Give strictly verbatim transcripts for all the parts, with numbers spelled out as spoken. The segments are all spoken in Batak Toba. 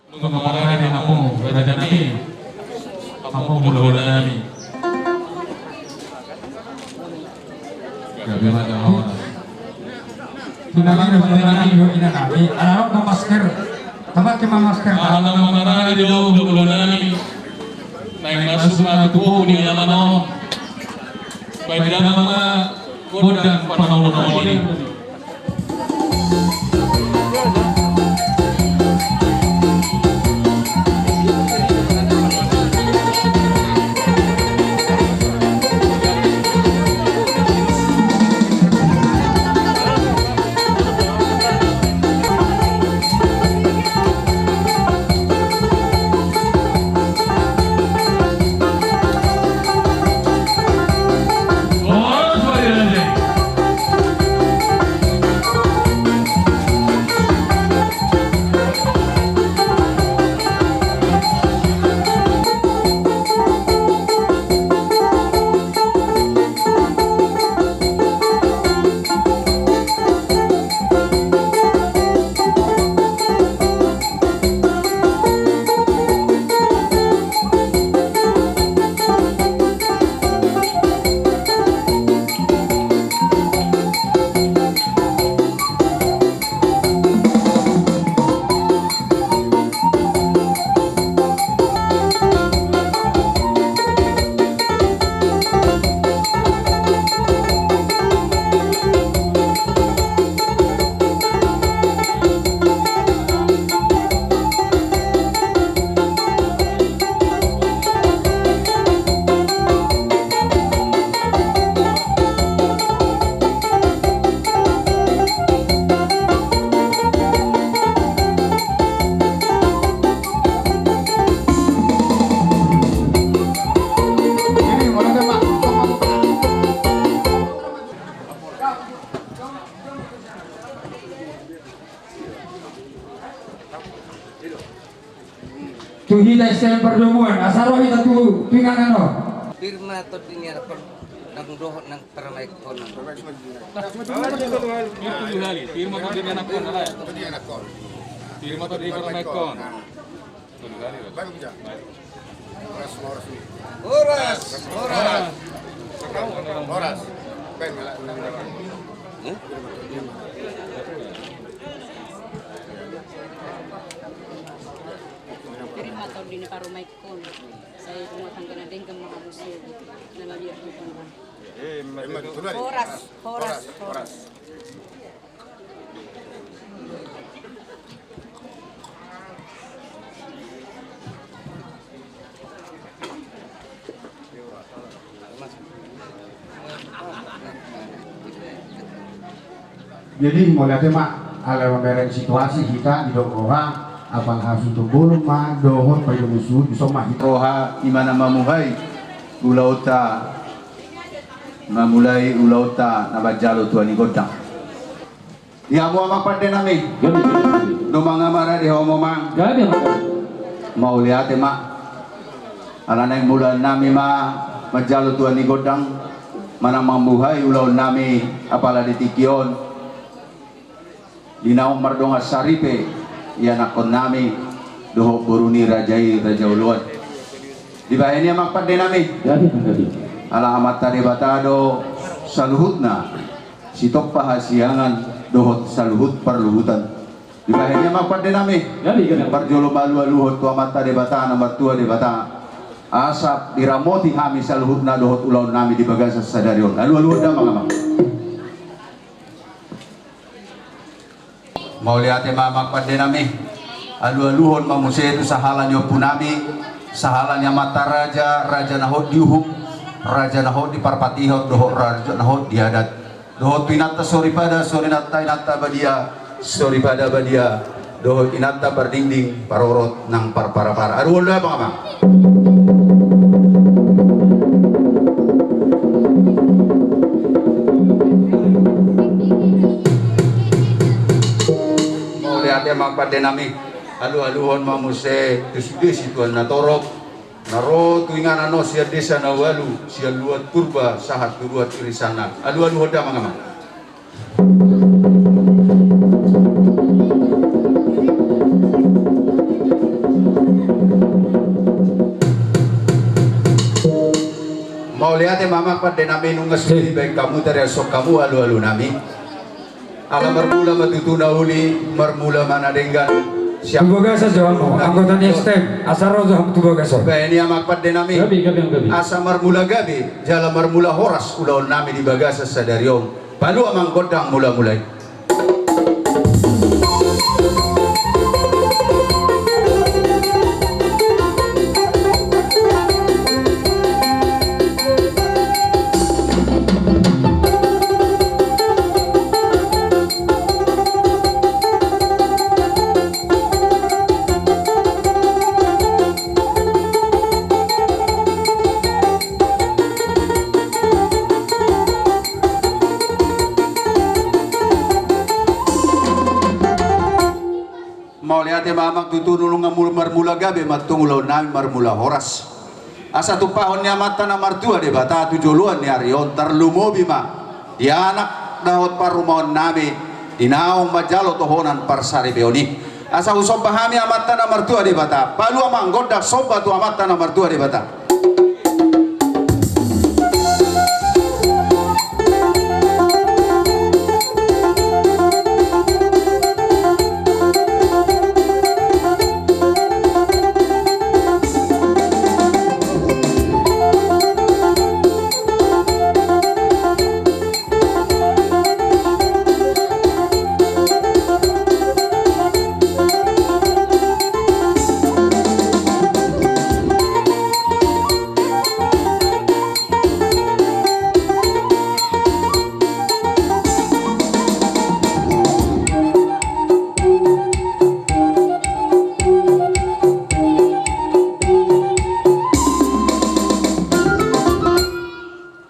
Nunga marade hamu raja nami, hamu hulahula nami. Gabe ma da horas. Tunangan raja nami, ina nami, ala ma masker. Tama ke ma masker. Ala ma marade do hulahula nami. Naeng masuk ma tu boru ni alaman on. Baen damang ma gondang panaulon on i. Tu hita S T M Pardomuan, asa ro hita tu, tu inganan on. Pir ma tondi ni anakhon, nang dohot nang parumaenhon. Pir ma tondi ni anakhon, ala. Pir ma tondi ni parumaenhon. Horas, horas. Horas, horas. Horas. Pir ma tondi ni parumaenhon. Sai rumah tangga na denggan ma hamu sude. Na mabiar Tuhan. Horas, horas, horas. Jadi mauliate ma, ala mamereng situasi hita didok roha, apala hasuhuton bolon ma dohot paidomu suhut, dison ma hita. Roha i ma na mamuhai ulaonta, mamulai ulaonta na manjalo tua ni gondang. Di hamu amang pande nami. Gabe, gabe. Nunga marade hamu amang. Gabe, gabe. Mauliate ma. Ala naeng mulaon nami ma manjalo tua ni gondang, manang mambuhai ulaon nami apala di tingki on. Di naung mardongan saripe ianakhon nami dohot boru ni raja i, Raja Oloan. Dibahen i amang pande nami. Gabe, gabe. Ala Amanta Debata do saluhutna. Sitompa hasiangan dohot saluhut parluhutan. Dibahen i amang pande nami. Gabe, gabe. Parjolo ma alualuhon tu Amanta Debata na martua Debata, asa diramoti hami saluhutna dohot ulaon nami di bagasan sadari on. Alualuhon damang amang. Mauliate ma amang pande nami. Alualuhon ma muse tu sahala ni ompu nami, sahala ni amanta raja, raja na hot di uhum, raja na hot di parpatihon dohot raja na hot di adat. Dohot tu inanta soripada, sorinanta inanta badia, soripada badia, dohot inanta pardingding parorot nang parparapara. Alualuhon damang amang. Mauliate amang pande nami. Alualuhon ma muse tu sude situan na torop na ro tu inganan on sian desa na ualu, sian luat Purba sahat tu luat Irisana. Alualuhon damang amang. Ate ma amang pande nami, nunga sude dibaen hamu, tariashon hamu alualu nami. Ala marmula ma tutu na uli, marmula ma na denggan. Siap. Tu bagasan jo hamu, anggota ni S T M, asa ro jo hamu tu bagasan. Baen i amang pande nami. Gabe, gabe, gabe. Asa marmula gabe jala marmula horas ulaon nami di bagasan sadari on. Palua amang gondang mulamula i. Mauliate ma amang tutu, nunga mul-, marmula gabe ma antong ulaon nami, marmula horas. Asa tumpahon ni Amanta na martua Debata tu joloan ni ari on, tarlumobi ma di anak dohot parumaen nami, di naung manjalo tohonan parsaripeon i. Asa husomba hami Amanta na martua Debata. Palua amang gondang somba tu Amanta na martua Debata.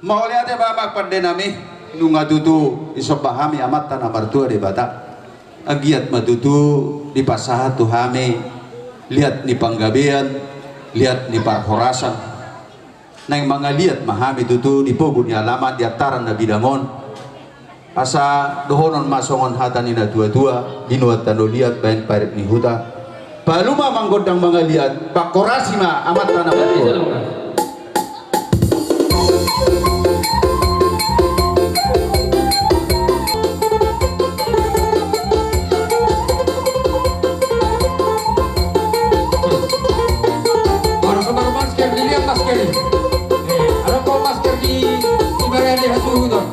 Mauliate ma amang pande nami, nunga tutu disomba hami Amanta na martua Debata. Anggiat ma tutu dipasahat tu hami liat ni panggabean, liat ni parhorasan. Naeng mangaliat ma hami tutu di pogu ni alaman di antaran na bidang on. Asa dohonon ma songon hata ni natuatua, binuat tano liat baen parik ni huta. Palua ma amang gondang mangaliat, pangkorasi ma Amanta na martua. Ora, sobar masker, dilihat masker i. Eh, adong do masker di, di bagian di hasuhuton.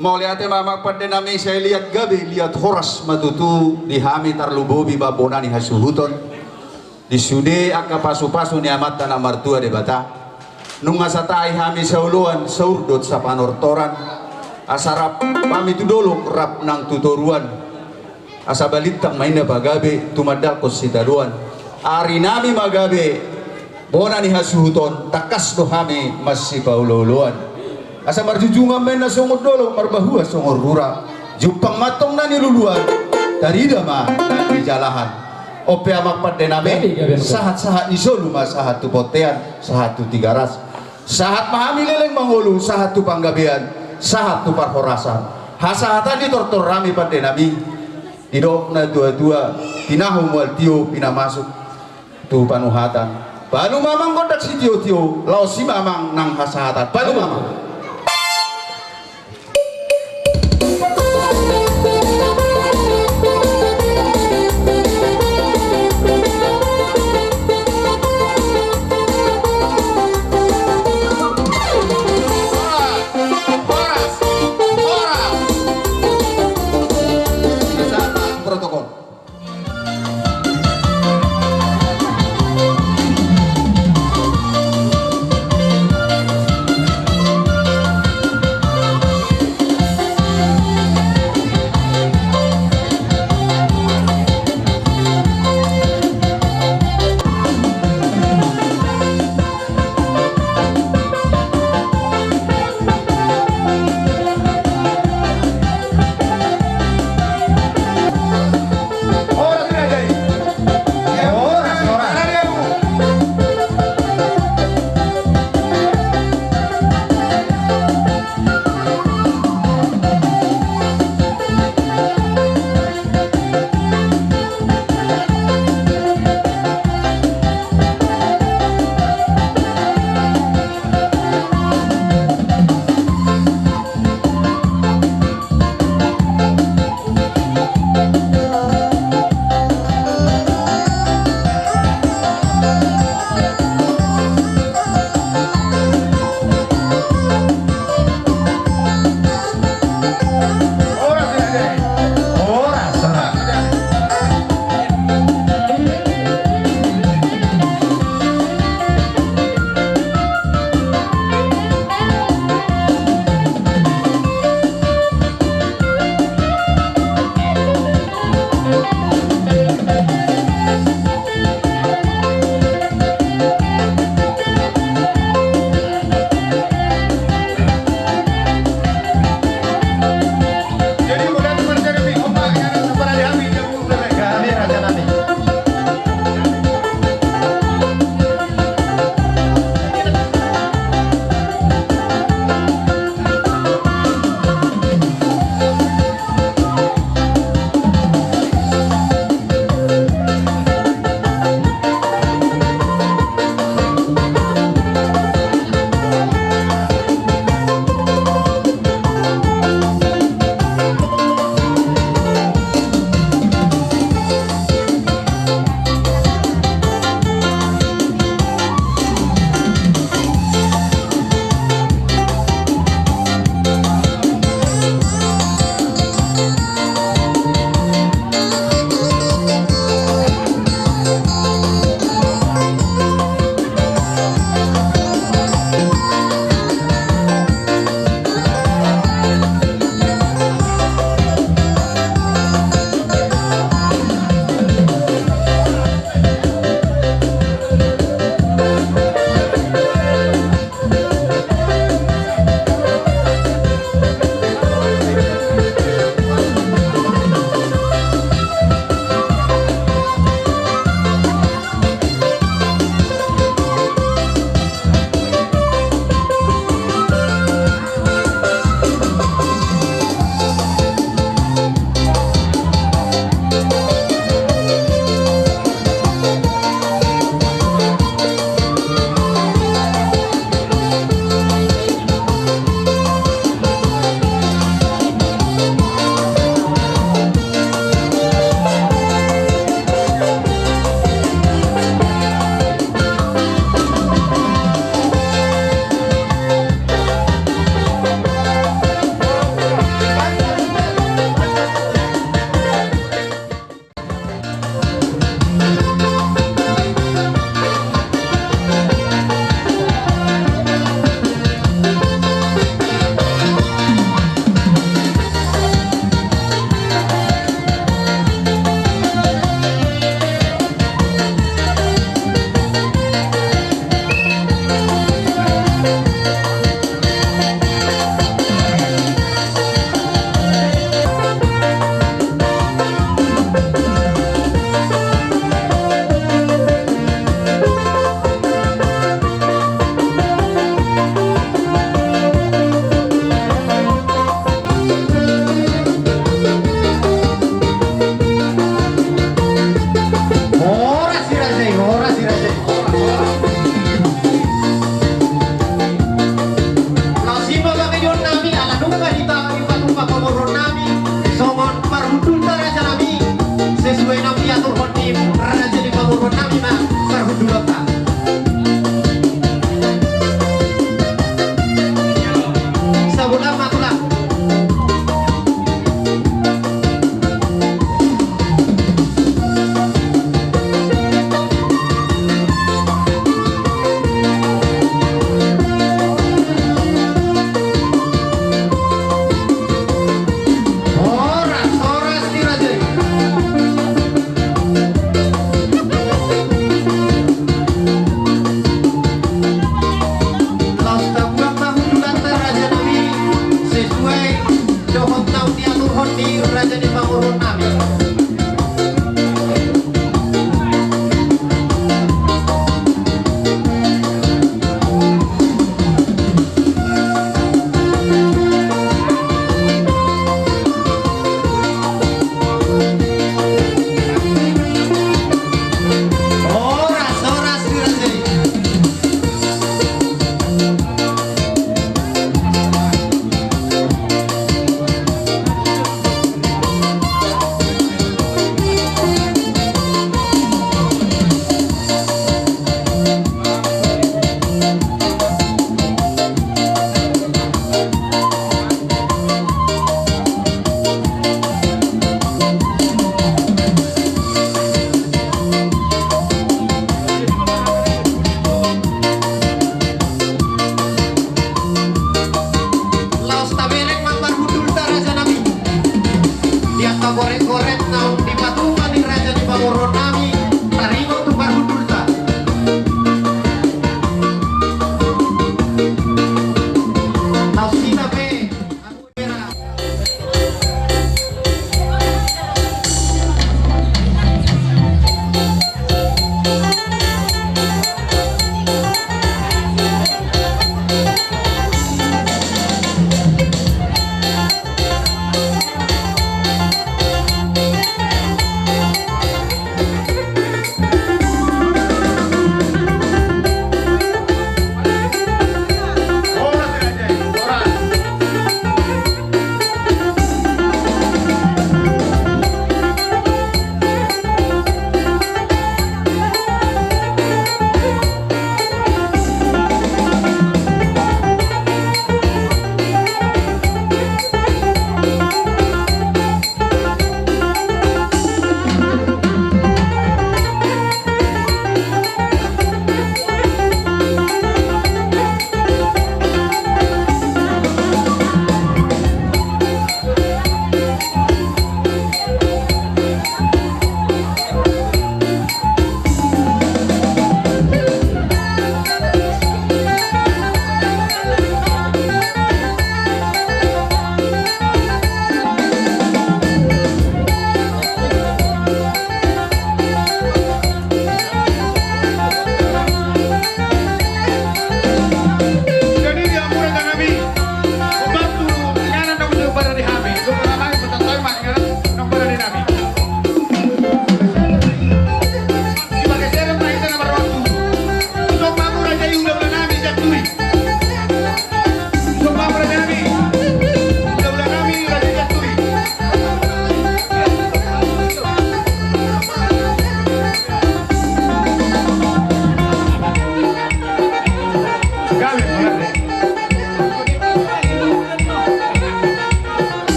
Mauliate ma amang pande nami, sai liat gabe liat horas ma tutu di hami tarlumobi ma bona ni hasuhuton. Di sude angka pasupasu ni Amanta na martua Debata. Nunga satai hami saoloan, saur dohot sapanortoran. Asa rap hami tu dolok, rap nang tu toruan. Asa balintang ma ninna pagabe, tumandalhon sitadoan. Ari nami ma gabe bona ni hasuhuton, tangkas do hami masipaolooloan. Asa marjujungan ma ninna songon dolok, marbahua songon rura. Jumpang ma antong na niluluan, tarida ma na nijalahan. On pe amang pande nami, sahat-sahat ni solu ma sahat tu bontean, sahat tu Tigaras. Sahat ma hami leleng mangolu, sahat tu panggabean, sahat tu parhorasan. Hasahatan ni tortor nami pande nami. Didok natuatua, tinahu mual tio pinamasuk tu panuhatan. Palua ma amang gondang sitiotio, laos i ma amang nang hasahatan. Palua ma amang. Protokol.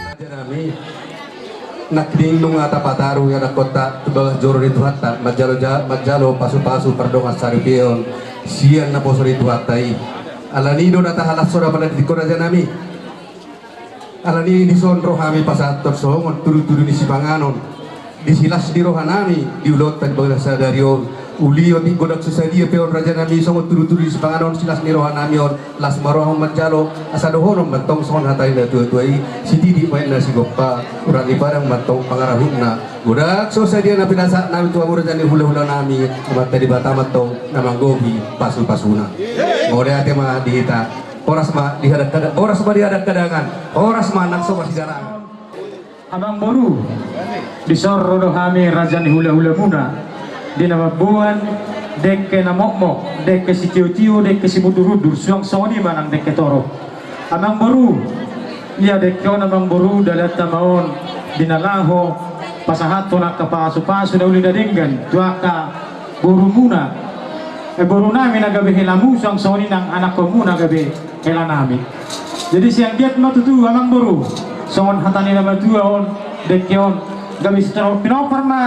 Raja nami, nangkining nunga tapataru ianakhonta tu bagas joro ni Tuhanta, manjalo ja-, manjalo pasupasu pardongan saripeon sian naposo ni Tuhanta i. Alani i do na tahalashon apala di tingki on, raja nami. Alani i dison ro hami pasahathon songon tudutudu ni sipanganon di silas ni roha nami di ulaonta di bagasan sadari on. Uli otik godang so sadia pe on, raja nami, songon tudutudu ni sipanganon silas ni roha nami on, las ma roham manjalo, asa dohonon ma antong songon hata ni natuatua i: Sititi ma inna sigompa, hurang dipadang ma antong pangarahutna. Godang so sadia na pinasahat nami tu hamu raja ni hulahula nami, Amanta Debata ma antong na manggohi pasupasuna. Mauliate ma di hita. Horas ma di hadang-, horas ma di hadang-hadangan, horas ma nang so marsidalangan. Amangboru, dison ro do hami raja ni hulahulamuna, di na mamboan dengke na mokmok, dengke sitiotio, dengke simundurumundur, suang songon i ma nang dengke torop. Amangboru, ia dengke on, amangboru, dalanta ma on di na laho pasahathon angka pasupasu na uli na denggan tu angka borumuna, eh, boru nami na gabe helamu, suang songon i nang anakkonmuna gabe hela nami. Jadi sai anggiat ma tutu, amangboru, songon hata ni na matua on, dengke on gabe sitorop pinompar ma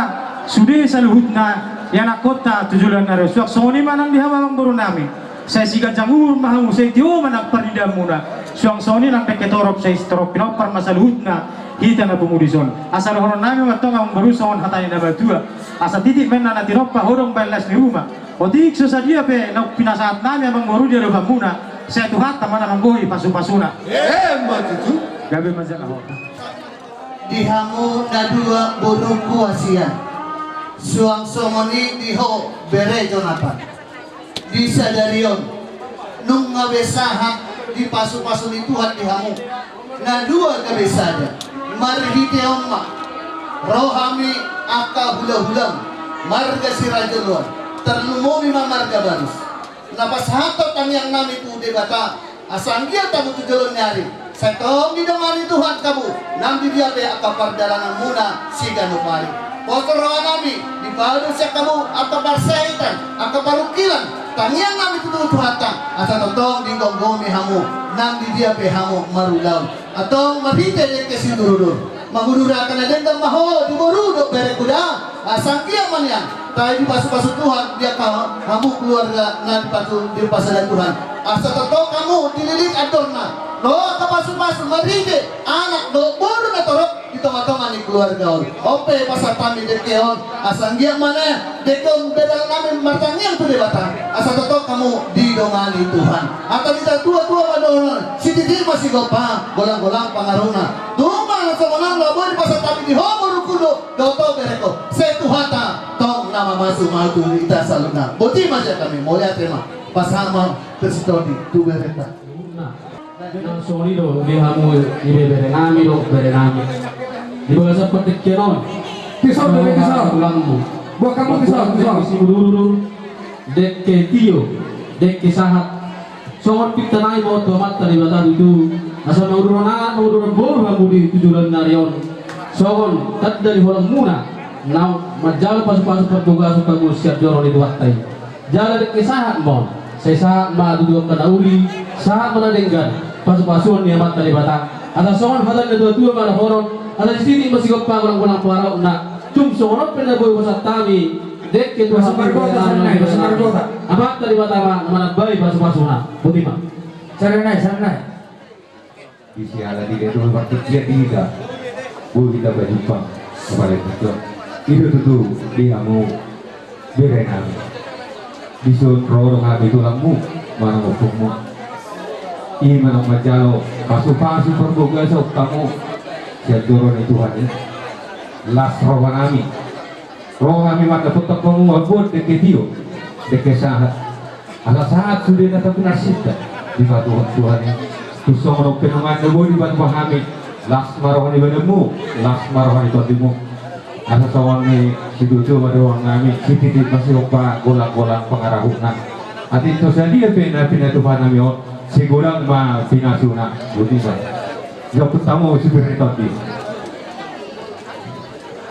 sude saluhutna ianakhonta tu joloan ni ari on, suang songon i ma nang di hamu, amangboru nami. Sai siganjang umur ma hamu, sai tio ma nang parnindaanmuna, suang songon i nang dengke torop, sai sitorop pinompar ma saluhutna hita na pungu dison. Asa dohonon nami ma antong, amangboru, songon hata ni na matua: Asa titik ma inna na tinompa, hodong bahen las ni ruma, Otik so sadia pe naung pinasahat nami amangboru di adopanmuna, sai Tuhanta ma na manggohi pasupasuna. Emma tutu. Gabe ma jala hot. Di hamu na dua borungku hasian, suang songon i di ho bere Jonatan. Di sadari on nunga be sahat dipasupasu ni Tuhan di hamu na dua gabe sada. Marhite on ma ro hami angka hulahulam marga Siraja Loan, tarlumobi ma marga Barus, na pasahathon tangiang nami tu Debata, asa anggiat hamu tu joloan ni ari sai tong didongani Tuhan hamu nang di dia pe angka pardalananmuna siganup ari. Pos roha nami dipadu sian hamu angka parsahitan, angka parungkilan, tangiang nami tu Tuhanta asa tongtong digomgomi hamu nang di dia pe hamu marulaon. Antong marhite dengke sidurudur, mangudurhon angka na denggan ma ho di boru dohot berengku da. Asa anggiat ma nian tahe dipasupasu Tuhan di angka hamu keluarga na dipasu, dipasada Tuhan. Asa tongtong hamu dililit andorna, ro angka pasupasu marhite anak dohot boru na torop di tongatonga ni keluarga on. On pe pasahat hami dengke on, asa anggiat ma nian dengke on be dalan nami martangiang tu Debata asa tongtong hamu didongani Tuhan. Hata ni natuatua ma dohonon: Sititi ma sigompa, golanggolang pangarahutna. Tung ma na songon on na boi dipasahat hami di ho borungku dohot ho berengku, sai Tuhanta tong na mamasumasu tu hita saluhutna. Boti ma sian hami, mauliate ma. Pasahat ma tu si Tondi tu berenta. Nang songon i do di hamu ibebere nami dohot bere nami. Di bagasan pardengkean on, tison do, tison. Tulangmu. Buat hamu tison, tison. Dengke simudurudur, dengke tio, dengke sahat. Songon pinta nami ma on tu Amanta Debata tutu, asa mangudurhon anak, mangudurhon boru hamu di tu joloan ni ari on. Songon tanda ni holongmuna naung manjalo pasupasu parbagason hamu sian joro ni Tuhanta i. Jala dengke sahat ma on, sai sahat ma tutu angka na uli, sahat ma na denggan pasupasuon ni Amanta Debata. Asa songon hata ni natuatua ma dohonon: Asa sititi ma sigompa, golanggolang pangarahutna. Tung songon on pe na boi pasahat hami dengke tu hamu. Amanta Debata ma na manambai pasupasuna. Boti ma. Sada nai, sada nai. Di siala di dia dulu partingkian di hita, boi hita bajumpa. Apalagi tujuan i do tutu di hamu bere nami. Dison ro do hami tulangmu manang ompungmu, i ma naung manjalo pasupasu parbagason hamu sian joro ni Tuhan i. Las roha nami, ro hami mandapothon hamu mamboan dengke tio, dengke sahat. Asa sahat sude na tapinarsinta dipatuhon Tuhan i. Tung songon on pe nunga na boi dipatupa hami, las ma roha ni badanmu, las ma roha ni tondimu. Asa songon i, situtu ma dohonon nami: Sititi ma sigompa, golanggolang pangarahutna. Atik so sadia pe na pinatupa nami on, sai godang ma pinasuna. Boti ma. Jamput hamu si bere ni tondi.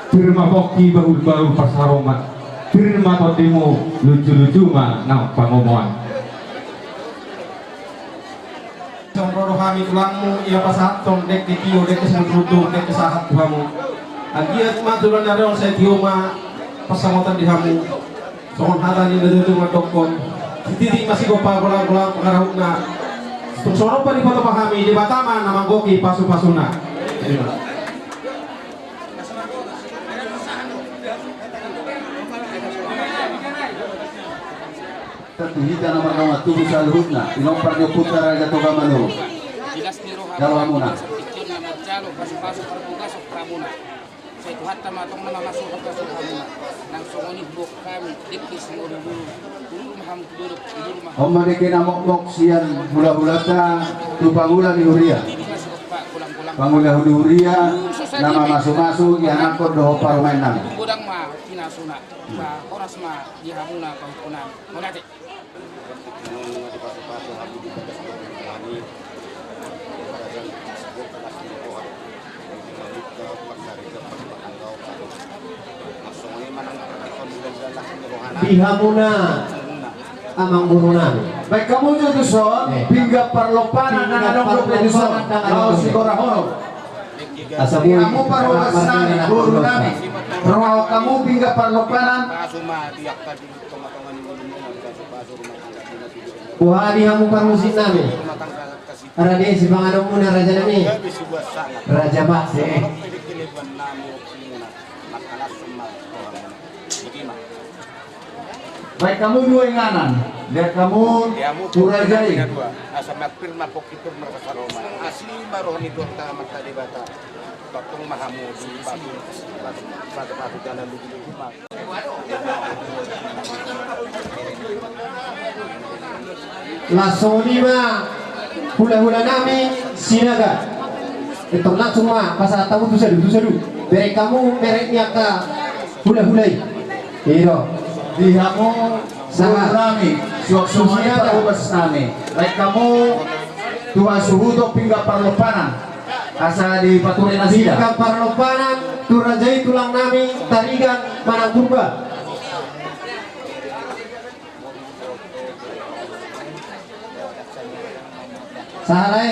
Pir ma pongki bahulbahul pansamotan, pir ma tondimu lunjulunju ma nang pangomoan. Songon ro do hami tulangmu, ia pasahathon dengke tio, dengke simudurudur, dengke sahat tu hamu. Anggiat ma tu joloan ni ari on sai tio ma pansamotan di hamu. Songon hata ni natuatua mandokkon: Sititi ma sigompa, golanggolang pangarahutna. Tung songon on pe dipatupa hami, Debata ma na manggohi pasupasuna. Terima. Tu hita na mardongan tubu saluhutna, inompar ni ompunta Raja Toga Manurung. Jalo hamuna. Sai Tuhanta ma tong na mamasupasu hamuna. Nang songon i huboan hami dengke simudurudur. Ulu ma hamu tu dolok, ulu ma hamu. On ma dengke na mokmok sian hulahulanta tu pangula ni huria. Pangula ni huria na mamasumasu ianakhon dohot parumaen nami. Godang ma pinasuna, horas ma di hamuna pahompu nami. Mauliate. Di hamuna amangboru nami. Baen hamu jo tuson, eh, pinggan parlompanan na adong dope tuson. Laos sigora hono. Asa di hamu parhohas nami, boru nami. Ro hamu pinggan parlompanan. Boha di hamu parmusik nami? Rade sipanganomuna raja nami. Raja Mase. Baik hamu dua inganan, lihat hamu tu raja i. Asa mampir ma pongki pir marhasaloman. Asi ma roha ni Tuhanta Amanta Debata. Tongtong ma hamu di pasu pasu jalan lugu-lugu ma. Laos songon i ma hulahula nami Sinaga. Antong langsung ma pasahat hamu tu sadu, tu sadu. Bereng hamu merek ni angka hulahula i. I do. Di hamu sahat. Boru nami, suang songon i parhobas nami. Baik hamu tu hasuhuton pinggan parlompanan. Asa dipature nasida. Pinggan parlompanan tu raja i tulang nami Tarigan Manang Purba. Sahat lae.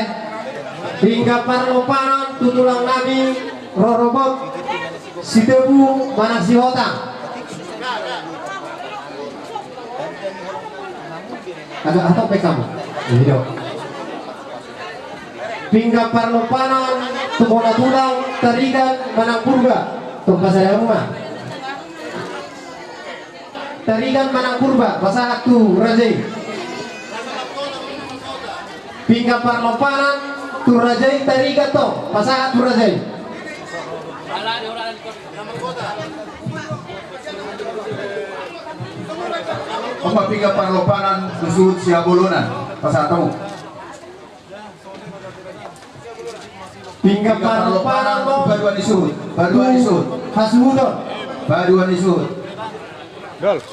Pinggan parlompanan tu tulang nami rorobot Sitebu Manang Sihotang. Agak hatop pe hamu. I do. Pinggan parlompanan tu bona tulang Tarigan Manang Purba. Tong pasada hamu ma. Tarigan Manang Purba, pasahat tu raja i. Pinggan parlompanan tu raja i Tarigan tong, pasahat tu raja i. On ma pinggan parlompanan tu suhut Sihabolonan, pasahat hamu. Pinggan parlompanan tu Baduan ni Suhut. Baduan ni Suhut. Hasuhuton. Baduan ni Suhut.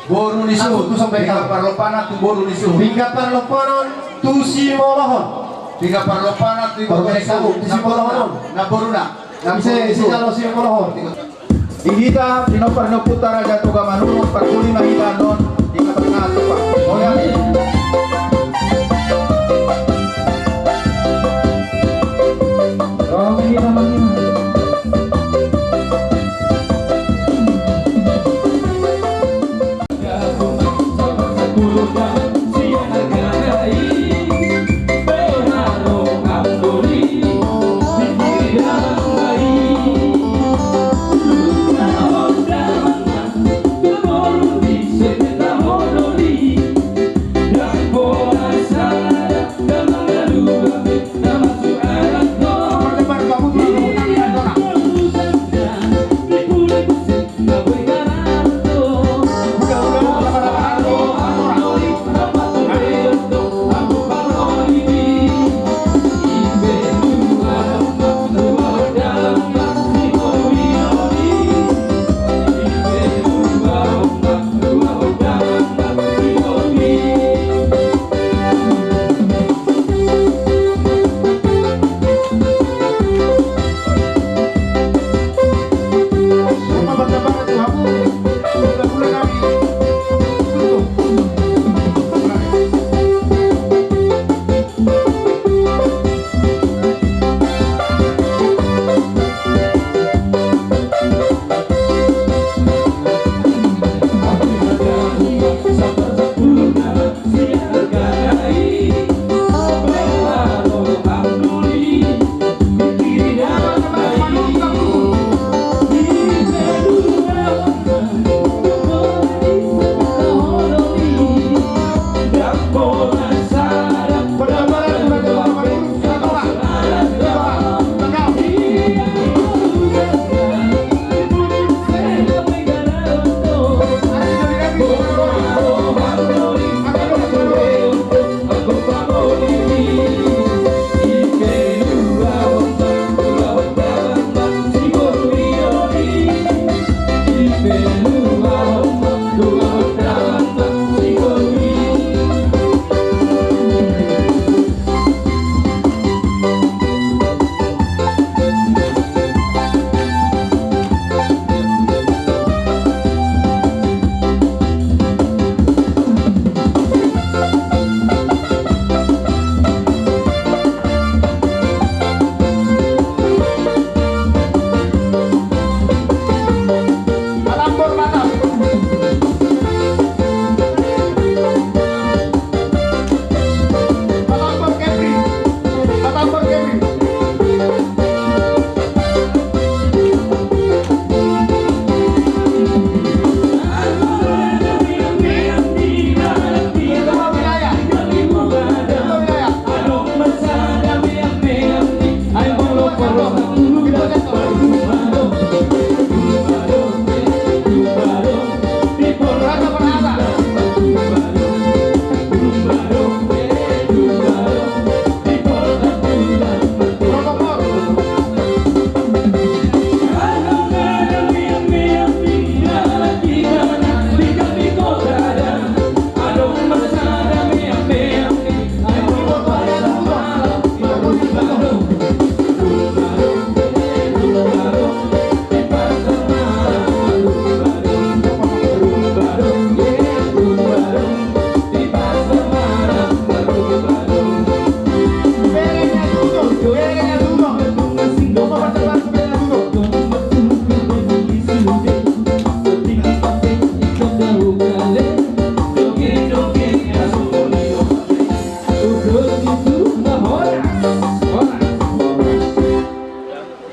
Boru ni Suhut. Pinggan parlompanan tu boru ni Suhut. Pinggan parlompanan tu Simolohon. Pinggan parlompanan tu boru ni Suhut. Namboruna. Namboruna. Ise, ise jalo Simolohon. Di hita pinompar ni ompunta Raja Toga Manurung, parpudi ma hita annon di hita parngatuk. Oya.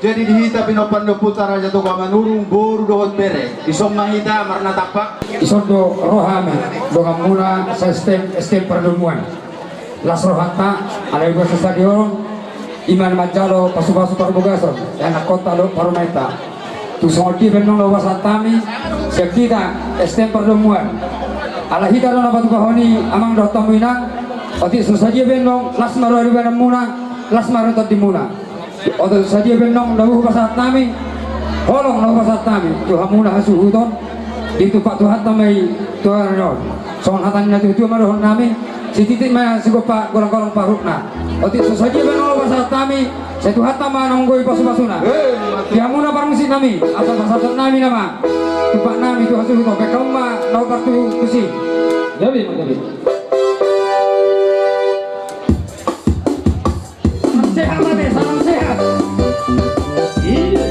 Jadi di hita pinompar ni ompunta Raja Toga Manurung, boru dohot bere. Dison ma hita marnatampak. Dison do rohami, donganmuna S T M, S T M Pardomuan. Las rohanta, alai boasa sadia on, ima na manjalo pasupasu parbagason, ianakkonta dohot parumaenta. Tung songon dia pe annon na hupasahat hami, sian hita S T M Pardomuan. Ala hita do na patupahon i amang dohot hamu inang, otik so sadia pe annon, las ma roha ni badanmuna, las ma roha ni tondimuna. Otik so sadia pe annon na hupasahat hami, holong na hupasahat hami tu hamuna hasuhuton, ditumpak Tuhanta ma i tu ari on. Songon hata ni na tuatua ma dohonon nami, sititik ma sigompa, golanggolang paruhutna. Otik so sadia pe annon na hupasahat hami, sai Tuhanta ma na manggohi pasupasuna. Di hamuna parmusik nami, asa pasahaton nami nama, tumpak nami tu hasuhuton, baen hamu ma na hupartusi. Gabe ma, gabe. Salam sehat, Raden, salam sehat. Iya.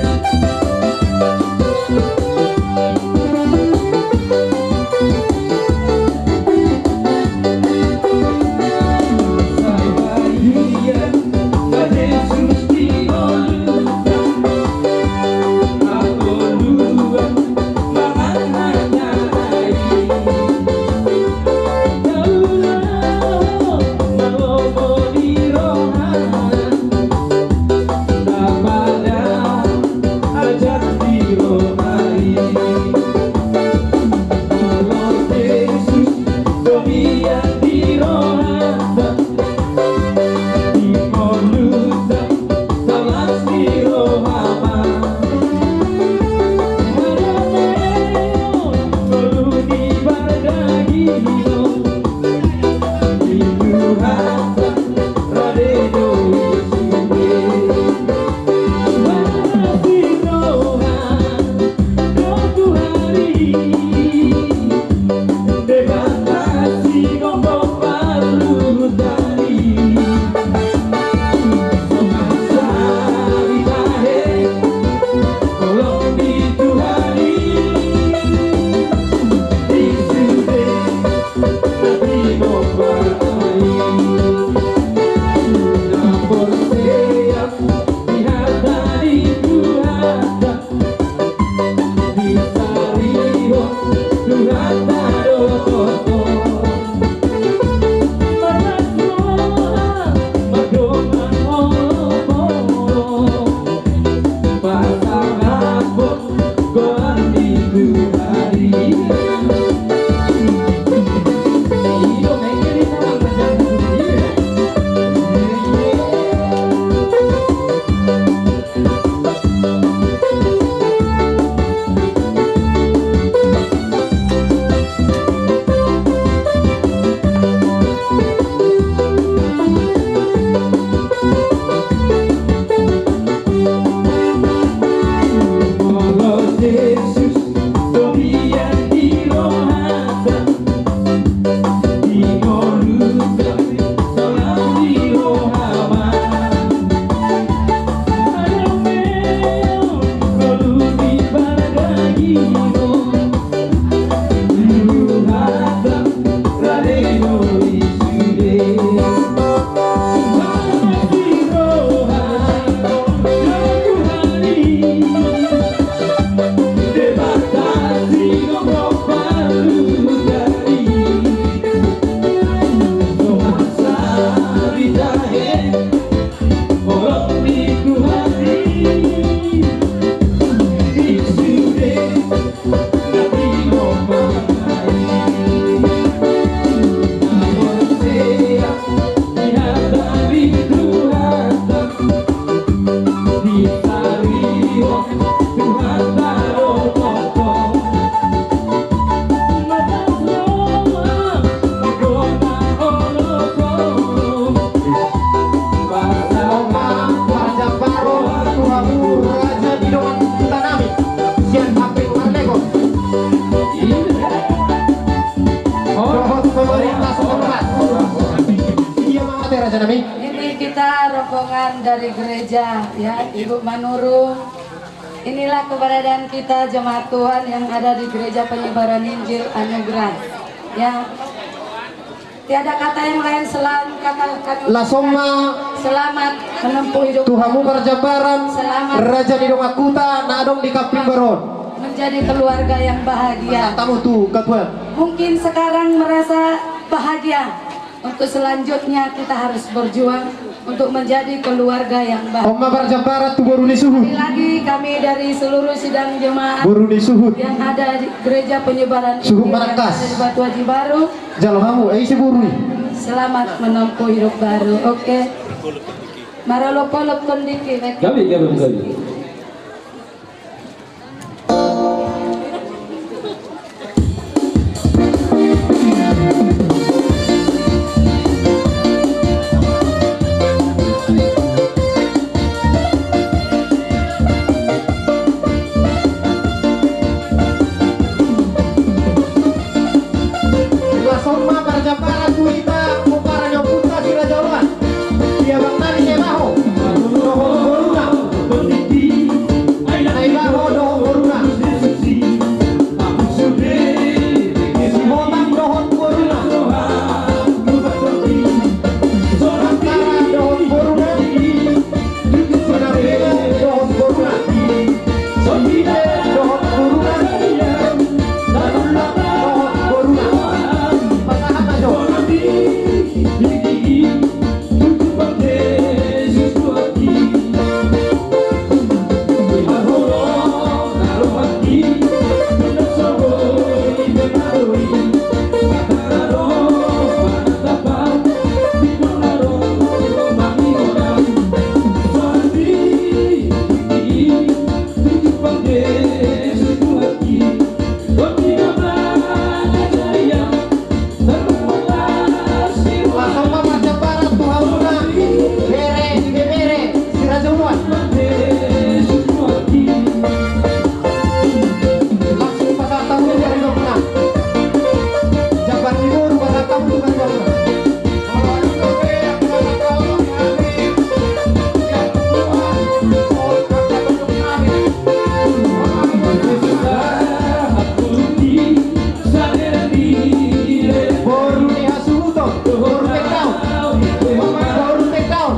Ini kita rombongan dari gereja, ya, Ibu Manurung. Inilah keberadaan kita jemaat Tuhan yang ada di Gereja Penyebaran Injil Anugerah. Ya. Tiada kata yang lain selain kata kami Las on ma selamat menempuh hidup tu hamu parjambaran, selamat raja ni dongan huta na adong di Kampung Baru on. Menjadi keluarga yang bahagia. Tamu tu katuan. Mungkin sekarang merasa bahagia. Untuk selanjutnya kita harus berjuang untuk menjadi keluarga yang bahagia. On ma parjambaran tu boru ni suhut. Sekali lagi kami dari seluruh sidang jemaat boru ni suhut yang ada di Gereja Penyebaran Suhut Injil yang Marangkas. Ada di Batu Aji Baru. Jalo hamu, eh, ise boru i? Selamat menempuh hidup baru. Oke. Marolopolop kondiki. Gabe, gabe, gabe. Las on ma parjambaran tu hita, pomparan ni ompunta si Raja Oloan. Di abang nami Naibaho dohot boruna. Naibaho dohot boruna. Sihotang dohot boruna. Antara dohot boruna. Sinambela dohot boruna. Sotile dohot boruna. Dohot boruna. Pasahat ma jo. Las on ma parjambaran tu hamuna, bere, ibebere si Raja Oloan. Langsung pasahat hamu tu paribanmuna. Jambar ni boru pasahat hamu tu paribanmuna. Boru ni hasuhuton, boru Tendaon. Boru Tendaon.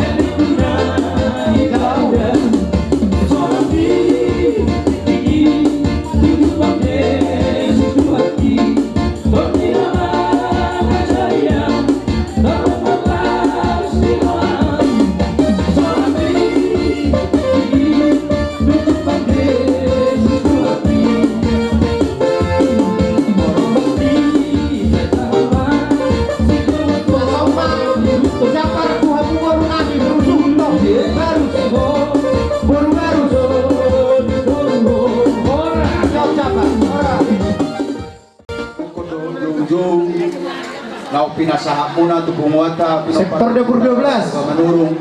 Naung pinasahatmuna tu punguanta, sektor dapur dua belas. Manurung.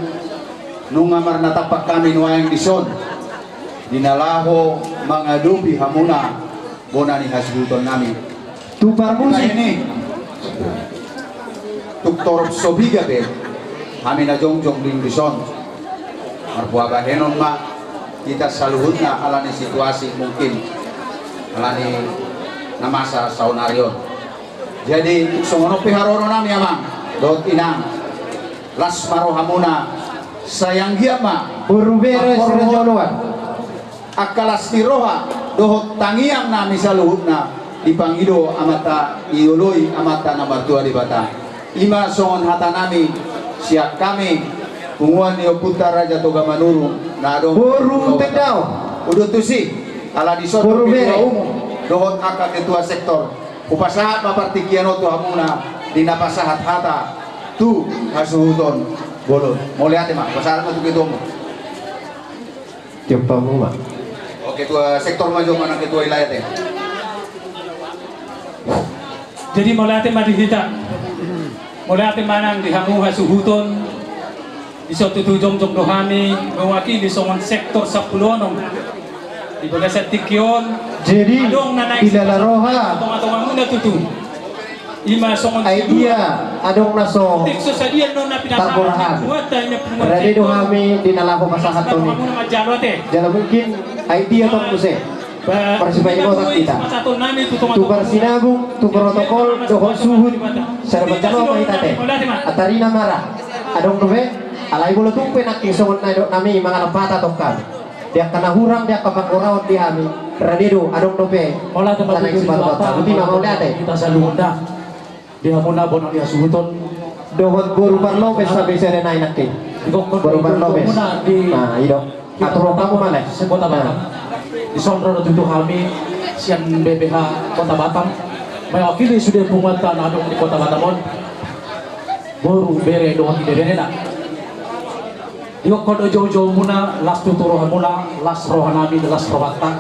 Nunga marnatampak hami nuaeng dison di na laho mangadopi hamuna bona ni hasuhutonnami. Tu parmusik. Nah, ini. Tung torop so piga pe hami na jongjong di dison. Marbuha bahenon ma hita saluhutna ala ni situasi mungkin ala ni na masa saonari on. Jadi songon on pe haroronami amang dohot inang, las ma rohamuna, sai anggiat ma boru bere si Raja Oloan. Angka las ni roha dohot tangiangnami saluhutna dipangido Amanta, dioloi Amanta na martua Debata. I ma songon hatanami sian hami punguan ni ompunta Raja Toga Manurung na adong boru Tendaon. Udut tusi ala dison boru bere dohot angka ketua sektor. Hupasahat ma partingkian on tu hamuna di na pasahat hata tu hasuhuton bolon. Mauliate ma, pasahat ma tu ketuamu. Tiop hamu ma. Oke, ketua sektor ma jo manang ketua wilayah te. Jadi mauliate ma di hita. Mauliate ma nang di hamu hasuhuton. Dison tutu jongjong do hami mewakili songon sektor sampulu onom. Di bagasan tingki on. Jadi adong na naeng dilala roha. Tonga-tongamuna tutu. I ma songon ai dia adong na so. Tek so sadia non na pinasahat. Rade do hami di na laho pasahathon i. Jala mungkin ai dia tong muse. Marsipaingotan hita tu parsinabung, tu protokol dohot suhut. Sada panjalo ma hita te. Atarina mara. Adong dope. Alai molo tung pe nangkin songon na nidok nami mangalap hata tongka di angka na hurang di angka panggoraon di hami. Rade do adong dope. Tanai sipatu-patu. Boti ma mauliate. Di hamuna bona ni hasuhuton dohot boru parlopes. Sampe sada nai nangkin boru parlopes. Nah, i do. Atur hamu ma le. Sekota Batam. Dison ro do tutu hami sian B P H Kota Batam mewakili sude punguanta na adong di Kota Batam on. Boru, bere dohot ibeberena. Digokhon do jou-joumuna, las tutu rohamuna, las rohanami, las rohanta.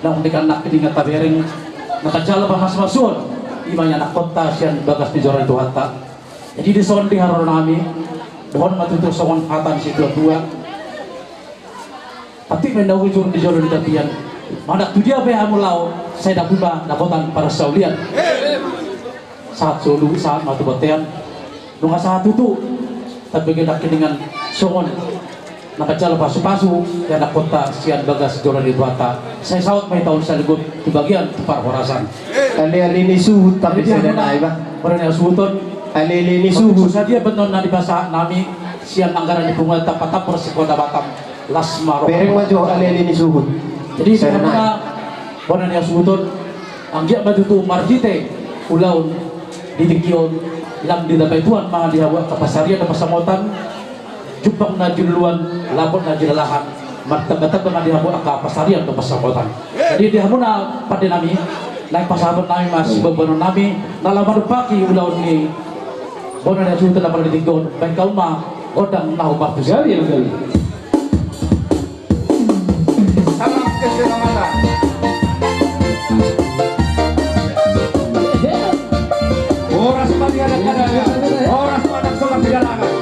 Naung denggan nangkin tabereng, na tajalo pamas-masuon, ima i anakkonta sian bagas ni joro ni Tuhanta. Jadi dison di haroro nami, dohon ma tutu songon hata ni situa-tua. Tapi mendahu jur di jolo ni tapian. Mandak tu dia pe hamu laho, sai dapotan, dapotan parsaulian. Sahat solu, sahat ma tu bontean. Nunga sahat tutu. Tapi gena dengan songon na manjalo pasu-pasu, di anakkonta sian bagas joro ni Tuhanta. Sai saut ma hita on saligot tu bagian tu parhorasan. Ale-ale ni suhut, tapi sada nai ba. Bona ni hasuhuton. Ale-ale ni suhut. Sadia pe on na dipasahat nami sian anggaran ni punguanta Patapor se-Kota Batam. Las ma roha. Bereng ma jo ale-ale ni suhut. Jadi di hamuna bona ni hasuhuton, anggiat ma tutu marhite ulaon di tingki on, lam ditambai Tuhan ma di hamu angka pansarian dohot pansamotan, jumpang na jinuluan, lapot na jinalahan, martamba-tamba ma di hamu angka pansarian dohot pansamotan. Jadi di hamuna pande nami, naeng pasahaton nami ma siboan-boanon nami na laho manumpahi ulaon ni bona ni hasuhuton na pala di tingki on, baen hamu ma gondang na humartusi. Salam keselamatan. Horas ma di anak-anak, horas ma anak sobat di dalangan.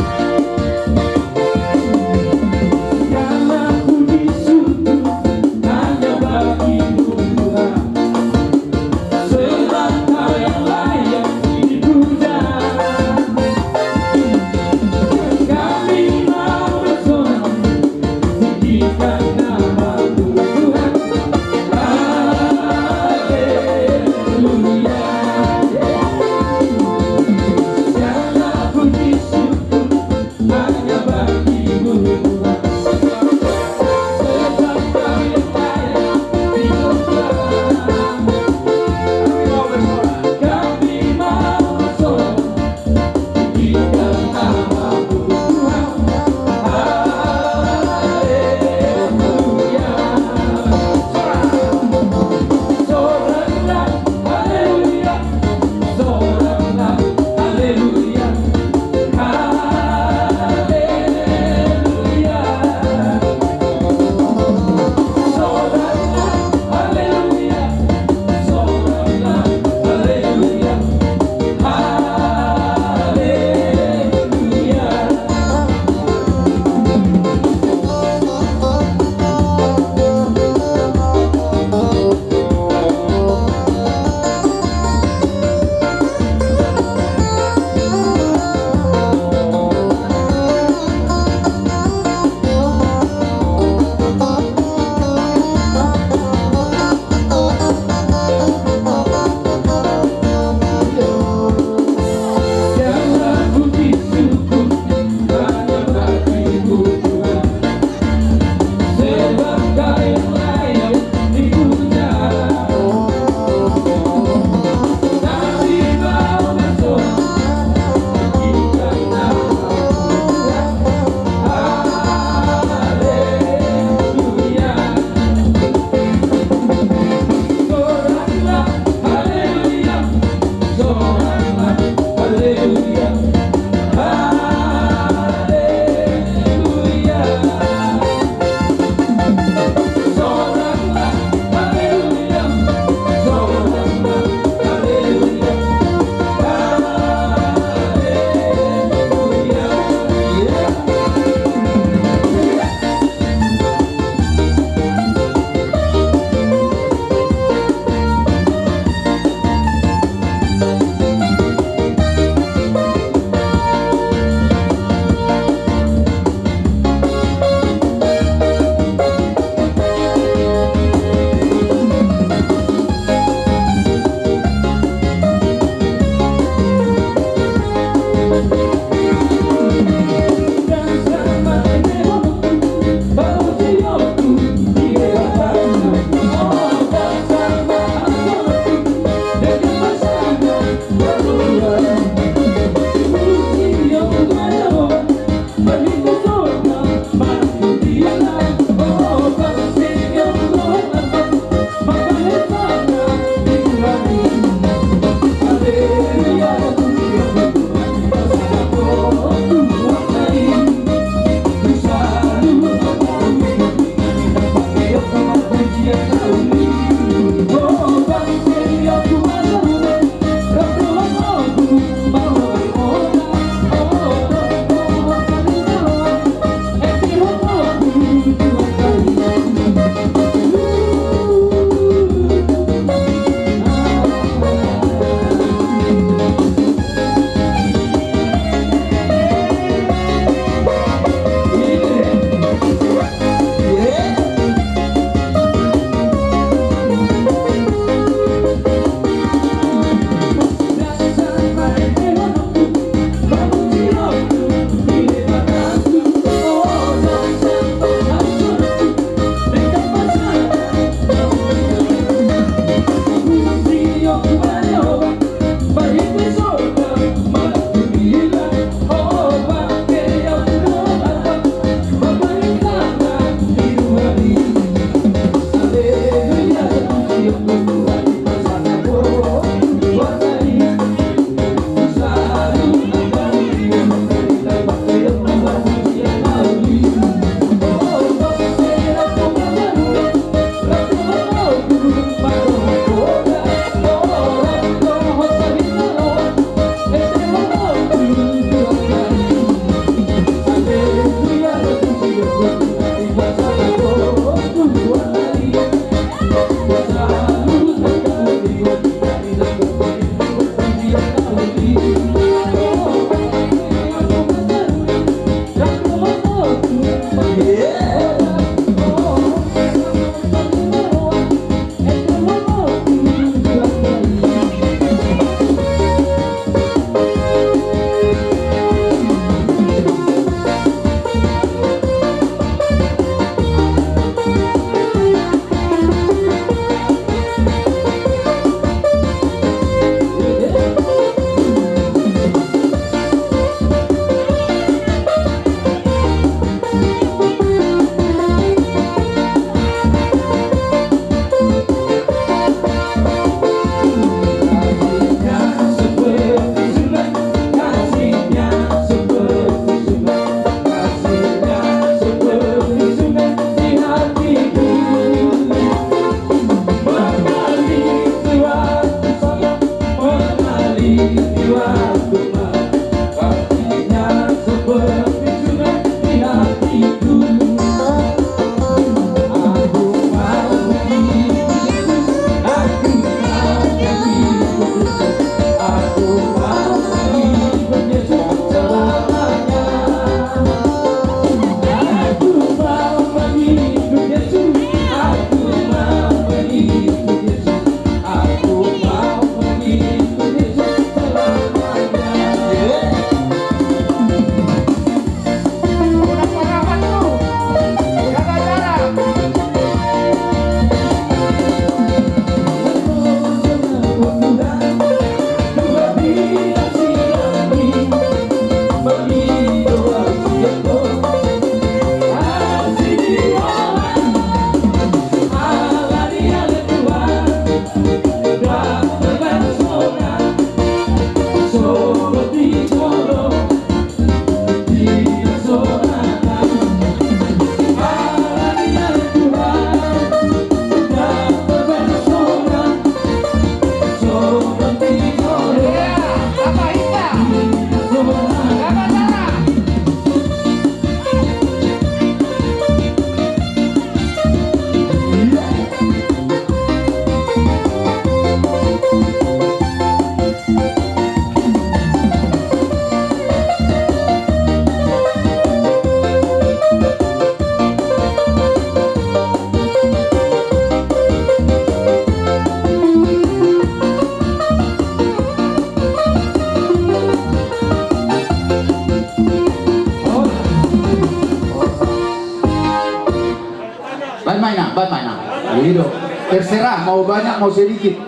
Mana? Ido. Terserah, mau banyak, mau sedikit,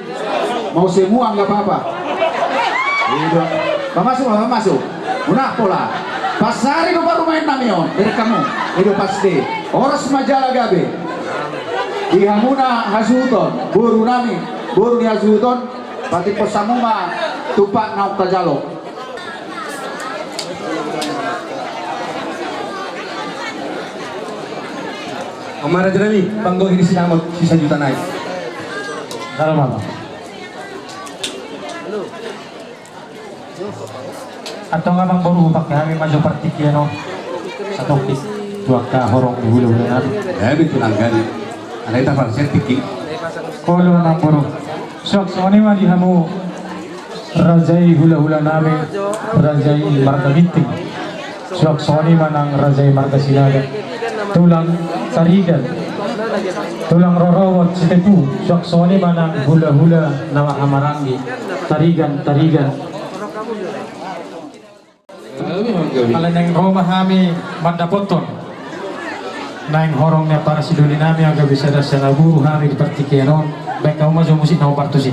mau semua, nggak apa-apa. Ido. Pamasuk, pamasuk. Unang pola. Pas ari do parumaen nami on, bereng hamu. Ido pasti. Horas ma jala gabe. Di hamuna hasuhuton, boru nami, boru ni hasuhuton, patimpos hamu ma tumpak naung tajalo. Amang raja nami, panggohi ni sinamot sisajuta nai. Halo mama. Antong amang boru, pake hami ma jo partingkian on. Satongkin tu angka horong ni hulahula nami. Ya, betul angka ni. Ada kita parsen tingki. Olo amang boru. Suang songon i ma di hamu raja i hulahula nami, raja i marga Ginting. Suang songon i ma nang raja i marga Sinaga. Tulang Tarigan, tulang rorobot Sitepu. Suang songon i ma nang hulahula na marhahamaranggi, Tarigan, Tarigan. Alai naeng ro ma hami mandapothon naeng horong ni ampara sidoli nami, anggo bisa dasa na boru hami di partingkian on. Baen hamu ma jo musik na hombar tusi.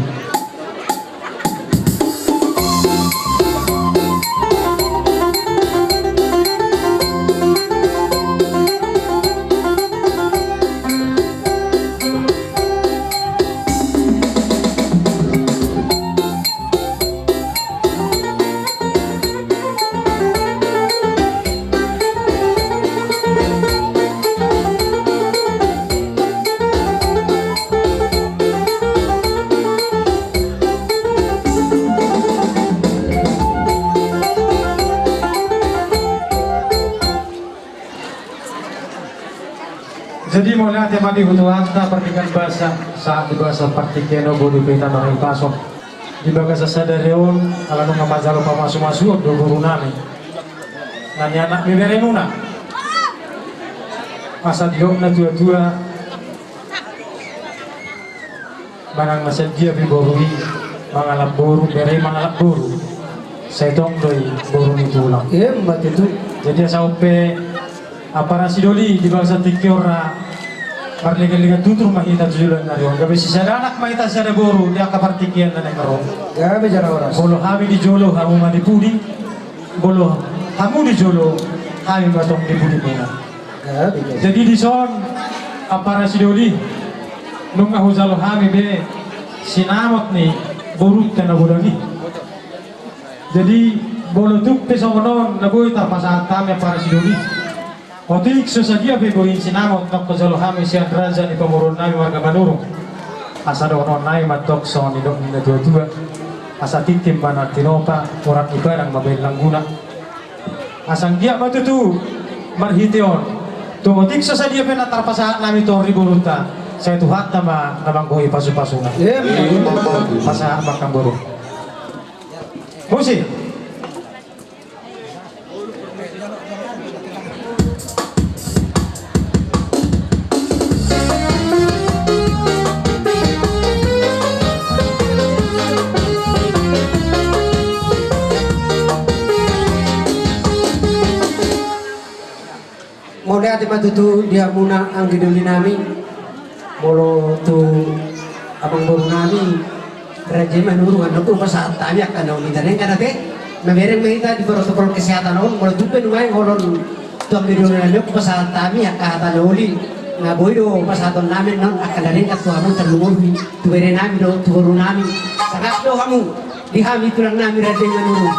Jadi mauliate ma di hatuaonta pardenggan basa, sahat di bagasan partingkian on, boi dope hita marhahipason. Di bagasan sadari on, ala nunga manjalo pamasumasuon do boru nami na nianak ni bere muna. Asa didok natuatua, manang na sadia pe boru i mangalap boru, bere i mangalap boru, sai tong do i boru ni tulang. Emma tutu. Jadi asa on pe ampara sidoli, di bagasan tingki on ra marleganlegan tutur ma hita tu joloan ni ari on. Gabe sisada anak ma hita, sisada boru di angka partingkian na naeng ro. Gabe jala horas. Molo hami di jolo, hamu ma di pudi. Molo hamu di jolo, hami ma tong di pudi muna. Gabe, gabe. Jadi dison ampara sidoli, nunga hujalo hami be sinamot ni borunta na godang i. Jadi molo tung pe songon on na boi tarpasahat hami ampara sidoli, otik so sadia pe boru i sinamot, nunga hujalo hami sian raja ni pamoruon nami marga Manurung. Asa dohonon nami ma tong songon nidok ni natuatua: Asa tintin ma na tinopa, horat ni padang ma baen langguna. Asa anggiat ma tutu marhite on, tung otik so sadia pe na tarpasahat nami tu ari ni borunta, sai Tuhanta ma na manggohi pasupasuna. Emma. Pasahat ma angka boru. Musik. Mauliate ma tutu di hamuna anggi doli nami. Molo tu amang boru nami, raja i Manurung, annon hupasahat hami angka na uli, na denggan ate. Mamereng ma hita di protokol kesehatan on. Molo tung pe nuaeng holong tu anggi doli nami on, hupasahat hami angka hata na uli. Na boi do pasahaton nami annon angka na denggan tu hamu, tarlumobi tu bere nami dohot tu boru nami. Sangap do hamu di hami tulang nami raja i Manurung.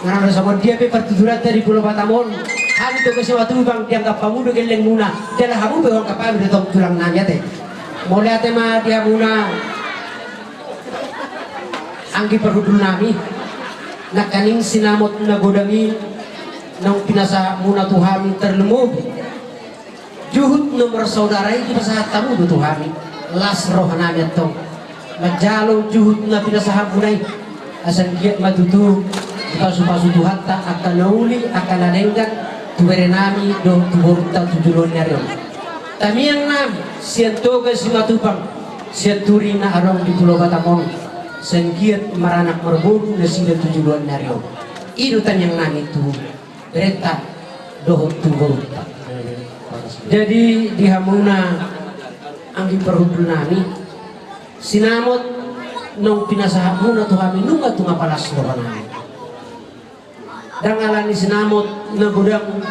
Manang na songon dia pe partutulanta di Pulo Batam on, hami Toga Simatupang dianggap hamu do gellengmuna, jala hamu pe huanggap hami do tong tulang nami ate. Mauliate ma di hamuna anggi parhundul nami. Nangkaning sinamot na godang i naung pinasahatmuna tu hami, tarlumobi juhut na marsaudara i, dipasahat hamu do tu hami. Las roha nami antong manjalo juhut na pinasahatmuna i. Asa anggiat ma tutu dipasupasu Tuhanta angka na uli, angka na denggan tu bere nami dohot tu borunta tu joloan ni ari on. Tamiang nami sian Toga Simatupang, sian turi na adong di Pulo Batam on, sai anggiat maranak marboru nasida tu joloan ni ari on. I do tamiang nami tu berenta dohot tu borunta. Jadi di hamuna Anggi parhundul nami, sinamot naung pinasahatmuna tu hami nunga tung apalas roha nami. Ndang alani sinamot na godang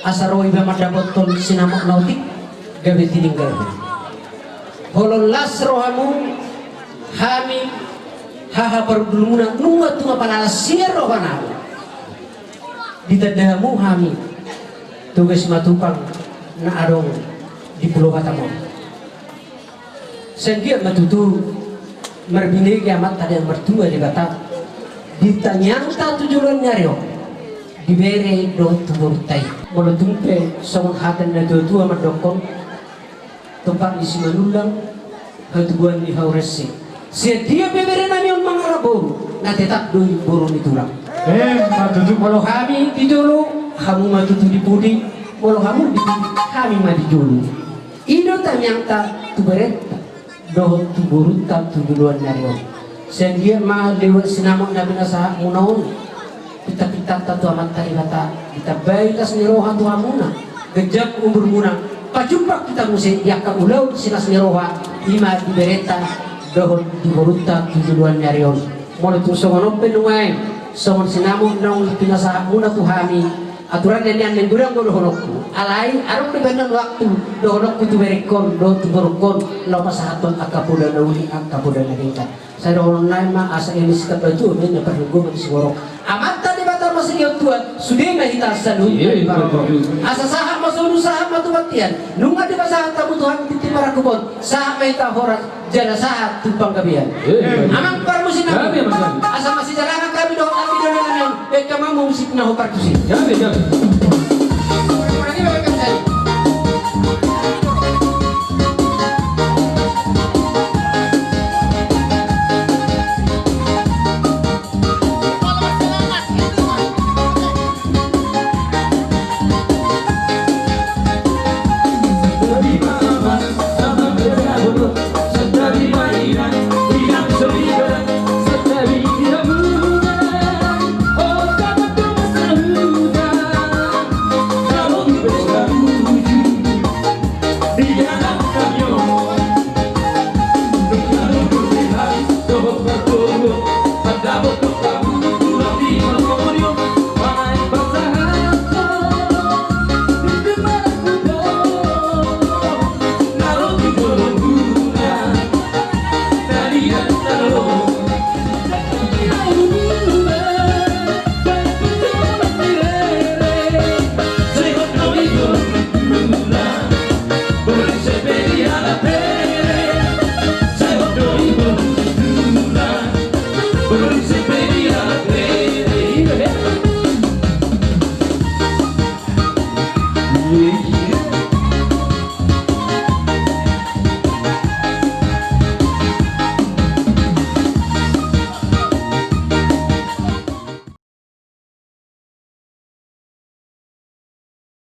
asa ro iba mandapothon sinamot na otik gabe tininggalhon. Holong las rohamu, hami haha parhundulmuna nunga tung apalas sian roha nami. Ditanda hamu hami Toga Simatupang na adong di Pulo Batam on. Sai anggiat ma tutu marbinege Amanta Debata, martua Debata di tangiangta tu joloan ni ari on, di bere dohot tu borunta i. Molo tung pe songon hata ni natuatua mandokkon, tompa ni Simanullang, hatubuan ni Hauransi. Sian dia pe bere nami on mangalap boru, na tetap do i boru ni tulang. Emma tutu. Molo hami di jolo, hamu ma tutu di pudi. Molo hamu di pudi, hami ma di jolo. I do tangiangta tu berenta dohot tu borunta tu joloan ni ari on. Sai anggiat ma lewat sinamot na pinasahatmuna on, pintapintanta tu Amanta Debata ditambai las ni roha tu hamuna, ganjang umurmuna, pajumpang hita muse di angka ulaon silas ni roha, i ma di berenta dohot di borunta tu joloan ni ari on. Molo tung songon on pe nuaeng, songon sinamot naung pinasahatmuna tu hami, aturan na nian na godang do dohononku. Alai adong do bahenon waktu dohononku tu berengkon dohot tu borungkon, laho pasahathon angka poda na uli, angka poda na denggan. Sai dohonon nami ma asa eme sitambatua ma inna parlinggoman ni siborok. Amanta Debata ma sihol tua, sude ma hita saluhutna. Asa sahat ma solu, sahat ma tu bontean. Nunga dipasahat hamu Tuhan tintin marangkup on, sahat ma hita horas jala sahat tu panggabean. Amang parmusiknami. Gabe, Amang. Asa masijalangan hami dohot hami dohot hami, baen hamu ma musik na hombar tusi. Gabe, gabe.